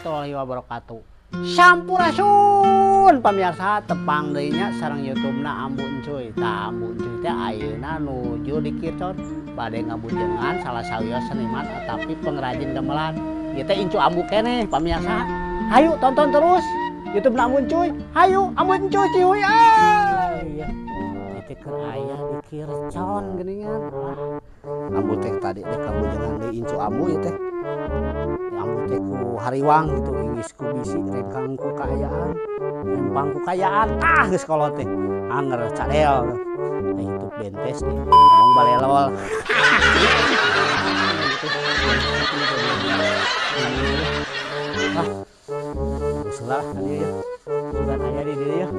Warahmatullahi wabarakatuh. Sampurasun pamirsa, tepang deui nya sareng YouTube-na Ambu Encuy. Tah, Ambu Encuy teh ayeuna nuju di Kircon bade ngabujengan salah sawios seniman atapi pengrajin gamelan. Ieu teh incu Ambu keneh pamirsa. Hayu tonton terus YouTube-na Ambu Encuy. Hayu Ambu Encuy cihuy ah. Iya. Ieu teh keur aya di Kircon geuningan. Ambu teh tadi dek kabujengan deui incu Ambu ieu teh. Ambu teh ku hariwang gitu, inggis ku bisi rengkang ku kaayaan, rempang ku kaayaan, ah geus kolot teh anger cadel. Nah, hidup bentes deh, ngomong balelol. Ah, usulah kan ieu ya. Sugan aya di dieu ya.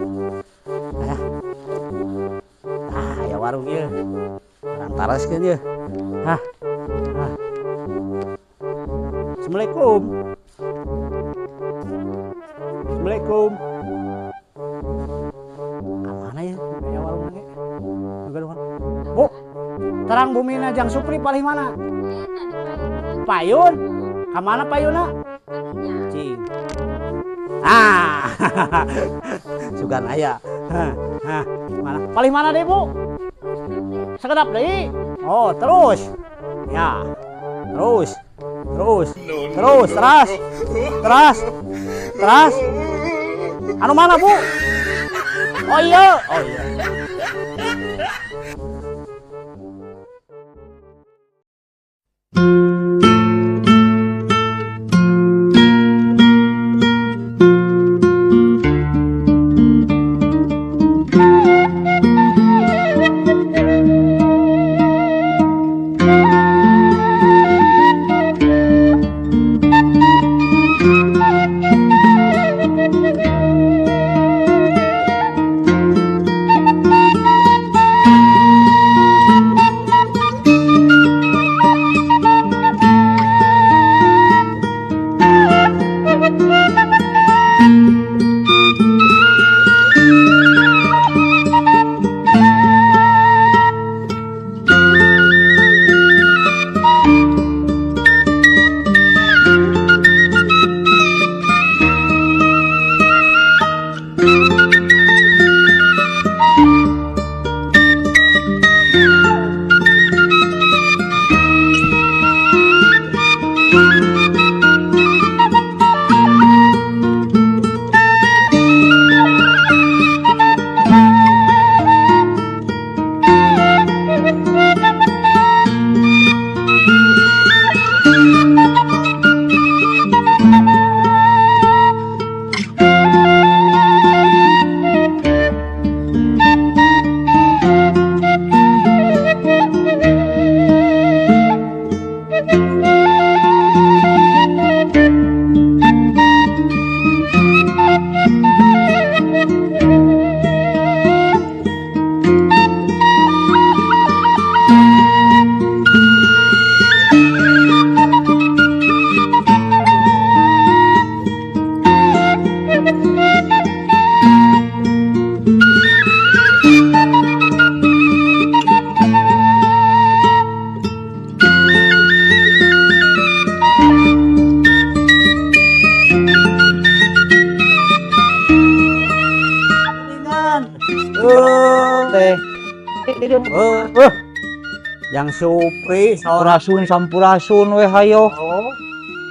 Ah, ah aya warung ieu. Taras-taraskeun ieu. Hah. Ah. Assalamualaikum. Assalamualaikum. Ka mana ya? Aya warung ge. Gaduhan. Bu, terang bumina Jang Supri palih mana? Payun. Ka mana payunna? Cing. Ah. Sugan aya. Hah, hah. Mana? Palih mana deh, Bu? Sekedap deui. Oh, terus. Ya. Terus. Terus, terus, teras, teras, teras. Anu mana, Bu? Oh iya, oh iya. Yang Supri sampurasun sampurasun weh hayo. Oh.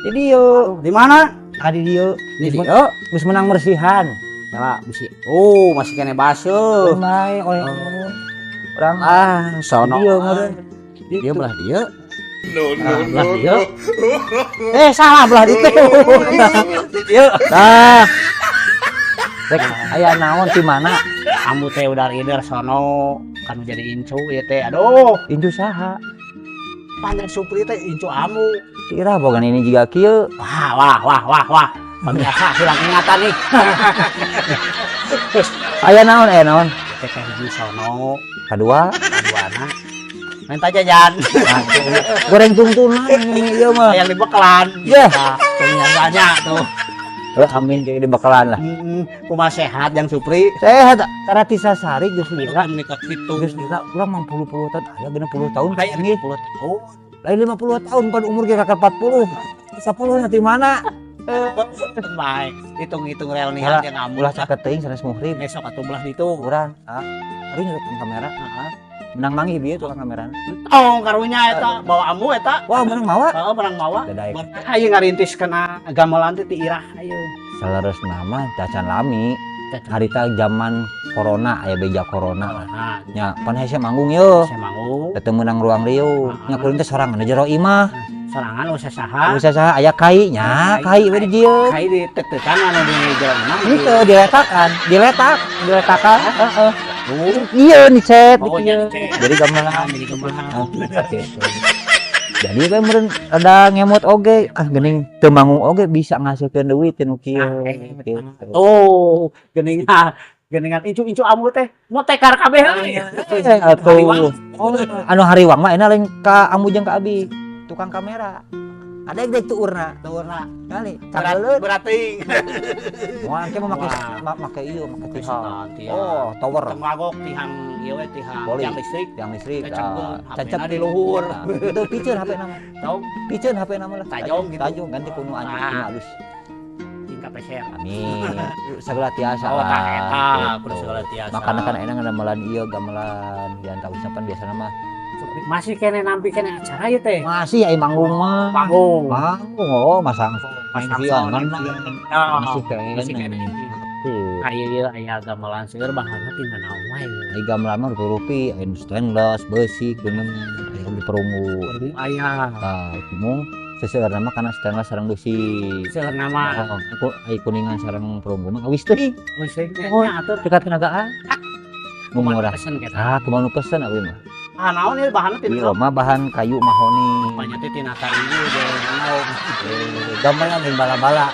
Di dieu. Di mana? Tadi dieu. Di dieu. Geus menang mersihan. Salah bisi. Oh, masih kene baseuh. Lumayan oleh urang ah sono. Dieu meureun. Dieu belah dieu. No, no, belah no, dieu. no. Eh, salah belah dieu. Dieu. Tah. Rek aya naon di mana? Ambu teh udah rider sono kan jadi incu ieu teh. Aduh, incu saha? Panjang Supri teh incu Ambu. Tirah bogan ini juga kieu. Wah, wah, wah, wah, wah. Pemirsa hilang ingatan nih. Aya naon, aya naon? Teh hiji sono, kadua, kaduana. Minta jajan. Goreng tungtunan ini ieu mah. Yang dibekalan. Yeh. Nah, pemirsa tuh. Amin jadi dibekalan lah. Kumaha sehat Jang Supri? Sehat. Karena tisa sari geus lila menikah kitu. Geus lila urang 60 tahun aya 60 tahun kayak ini 10 tahun. Lain 50 tahun pan umur ge kakak 40. 10 nanti mana? Baik, hitung-hitung reunian Ulah, yang ambu. Ulah caket teuing sanes muhrim. Besok atuh belah ditu. Urang, ah. Aduh, tukang kamera. Heeh. Menang manggih bieu tukang kamera. Oh, karunya eta bawa ambu eta. Wah, menang mawa. Heeh, menang mawa. Dadak. Ayo ngarintis kena gamelan teh ti irah ayo. Saleresna mah cacan lami. Harita zaman corona, aya beja corona. Nah, Nya, pan hese manggung ye. Saya manggung. Teu meunang ruang riuh. Nya kuring teh sorangan di jero imah. Sorangan usah saha. Usah saha, aya kai nya, kai we di dieu. Kai ditetekan anu di jero imah. Henteu diletakan, diletak, diletakan. Heeh. Iya dicet. Oh, Di dieu. Nya dicet. Jadi gamelan. Ah, jadi gamelan. Ah, gitu. Jadi we meureun ada ngemot oge, ah geuning teu manggung oge bisa ngasilkeun duit nu kieu gitu. Oh, geuningan geuningan incu-incu ambu teh motekar kabeh. Eh, atuh. Oh, anu hariwang mah enak lain ka ambu jeung ka abi, tukang kamera. Ada yang dek tuurna. Tuurna. Kali, Berat, cangkeleun. berat teuing. Moal engke mah make Wah. make ieu, make tihang. Tihang. Oh, tower. Tengagok tihang ieu we, tihang Poli. tiang listrik. Tiang listrik. Cecep Ah, HP-na cecep di luhur. Nah, itu piceun HP nama. Tau Piceun HP nama lah. Tajong gitu. Tajong ganti kuno anjing Ah. kuno halus. Tingkah peser. Amin. Segala tiasa Oh, lah. tah eta, Gitu. kudu segala tiasa. Makana kan enak gamelan ieu, gamelan di antawisna pan biasana mah Masih kene nampi kene acara ieu teh. Masih aya manggung mah. Panggung. Manggung, oh, masang main Masang pion, sound. menang. Oh, Masih kene. Masih kene. Tuh. Aya ieu aya gamelan seueur bahanna tina naon wae. Ai gamelan mah rupi-rupi, aya nu stainless, beusi, kuning, aya nu perunggu. Perunggu aya. Tah, mung seseueurna mah kana stainless sareng beusi. Seueur nama. Oh, aku ai kuningan sareng perunggu mah awis teuing. Geus Oh, nya atuh. Dekat tenagaan. Mun murah. Pesen kita. Ah, kumaha nu pesen abi mah. Ah, naon ieu bahanna tina Ieu mah bahan kayu mahoni. Banyak teh tina kayu jeung naon. Eh, gamelan jeung bala-bala.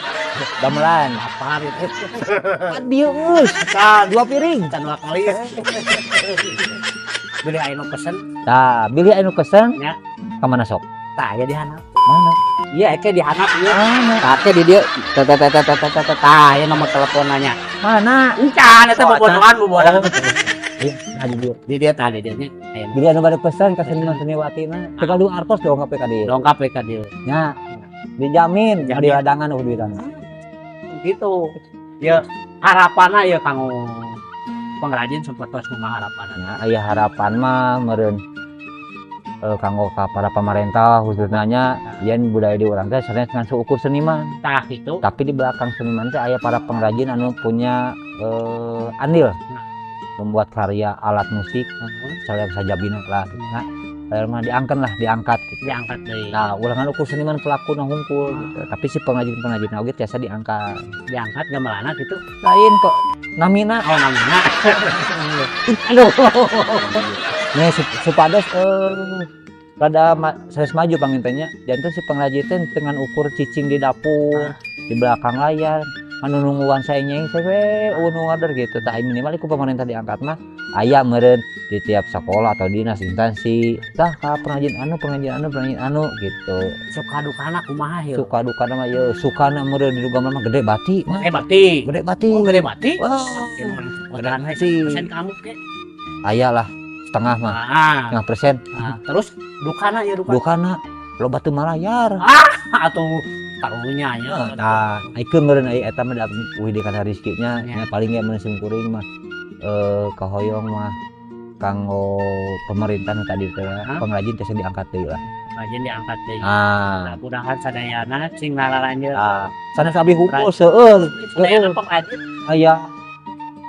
Gamelan. Lapar itu. Pan dieu geus. Can, Dua piring. Can dua kali. Beli aya nu pesen. Tah, bilih anu pesen. Ya. Ka mana sok? Tah aya di handap. Mana? Iya, eke di handap ieu. Mana? Tah ke di dieu. Teh teh teh teh teh teh teh. Tah aya nomor teleponnya. Mana? Encan eta Oh, bobodohan bobodohan. Iya, nah di dieu. Di dieu tah di dieu nya. Aya Jadi anu bade pesen ka seniman seniwati mah, teu gaduh artos dongkap ka dieu. dongkap we ka dieu. Nya, dijamin Jamin. di ladangan eueuh duitan. Gitu. Ya harapanna ya kanggo pengrajin sapertos kumaha harapanna? Ya, aya harapan mah meureun kanggo ka para pamarentah khususnya nya, yen budaya di urang teh sanes ngan seukur seniman. Tah gitu. Tapi di belakang seniman teh aya para pengrajin anu punya andil Nah. membuat karya alat musik saya sajabina lah gitu. Nah, saya mah diangkat lah, diangkat gitu. Diangkat deui. Nah, ulangan ukur seniman pelaku nah hungkul gitu. Tapi si pengrajin-pengrajin oge tiasa diangkat. Diangkat gamelanna gitu. Lain kok namina. Oh, namina. Aduh. Nih supados rada sanes maju pangintenya. Janten si pengrajin teh dengan ukur cicing di dapur, di belakang layar, anu nungguan saya nyeng saya we nu order gitu. Tah minimal ku pemerintah diangkat mah aya meureun di tiap sekolah atau dinas instansi tah ka pengrajin anu, pengrajin anu, pengrajin anu gitu. Suka dukana kumaha ieu? Suka dukana mah ye sukana meureun di gamelan mah gede bati mah. Gede bati. Gede bati. Oh, gede bati. Wah, Gede bati. Persen kamu ke? Aya lah setengah mah. Ah, Setengah persen. ah, terus dukana ya dukana. Dukana loba teu malayar. Atau karunya ya. Nah, ikeun meureun aya eta mah da uih di kana rezekinya Ya. nya paling ge mun sim kuring mah kahoyong mah kanggo pemerintah nu tadi teh Hah? pengrajin teh diangkat deui lah. Rajin diangkat deui. Ah. Nah, mudahan sadayana sing lalalanjeun. Ah, sanes abdi hungkul seueur. Sadayana pengrajin. Aya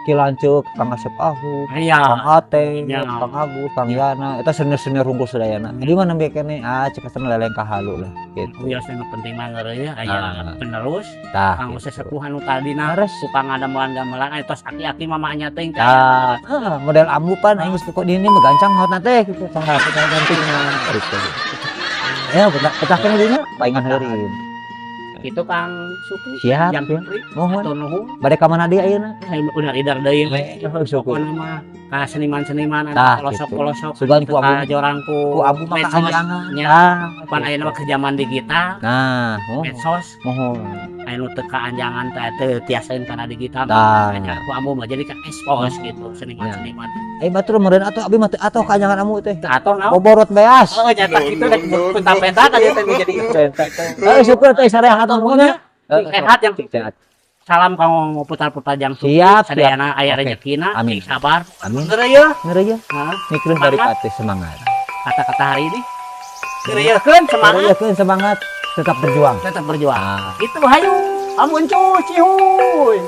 Ki Lanceuk, Kang Asep Ahu, Aya. Kang Ate, Ya. Kang Agus, Kang Yana, eta senior-senior hungkul sadayana. Jadi mana nembe keneh ah cek cenah leleng ka halu lah gitu. Wios nu penting mah ngeureun aya Ah. penerus Tah. kanggo Gitu. sesepuh anu tadina Leres. tukang ngadamelan-gamelan aya tos aki-aki mamanya teh. Tah, ah, model ambu pan aing geus pokok dini mah gancang maot teh gitu. Tah, kita ganti gitu. Ya, betah betah keneh dinya paingan heurin. Itu Kang Supri. Siap, Jam siap. Supri. Mohon. Atur nuhun. Bade ka mana deui ayeuna? Udah idar deui. Syukur. Pokona mah ka seniman-seniman anu Tah, pelosok-pelosok. Sugan ku Ka abu jorang ku ku abu mah medsos. kaanjangan. Nya. Tah, Pan ayeuna mah ke zaman digital, Nah, mohon. medsos, Mohon. aya nu teu kaanjangan teh teu tiasaeun kana digital. Tah. Nya ku ambu mah jadi ka expose gitu seniman-seniman. Eh batur meureun atuh abi mah teu atoh kaanjangan amu teh. Teu atoh naon? Boborot beas. Oh, nyata kitu rek penta-penta ka dieu teh nu jadi. Eh syukur teh sareah atuh nuhun ya. Sehat yang Sehat. Salam kanggo putra-putra jang Siap, siap. Sadayana aya rezekina, Amin. Sing sabar. Amin. Bener ya. Ngeri ya. Nah, Nikreuh dari pati semangat. Kata-kata hari ini. Ngerieukeun semangat, Ngerieukeun semangat, tetap berjuang. Tetap berjuang. Ah. Itu hayu. Amun cuy, cihuy.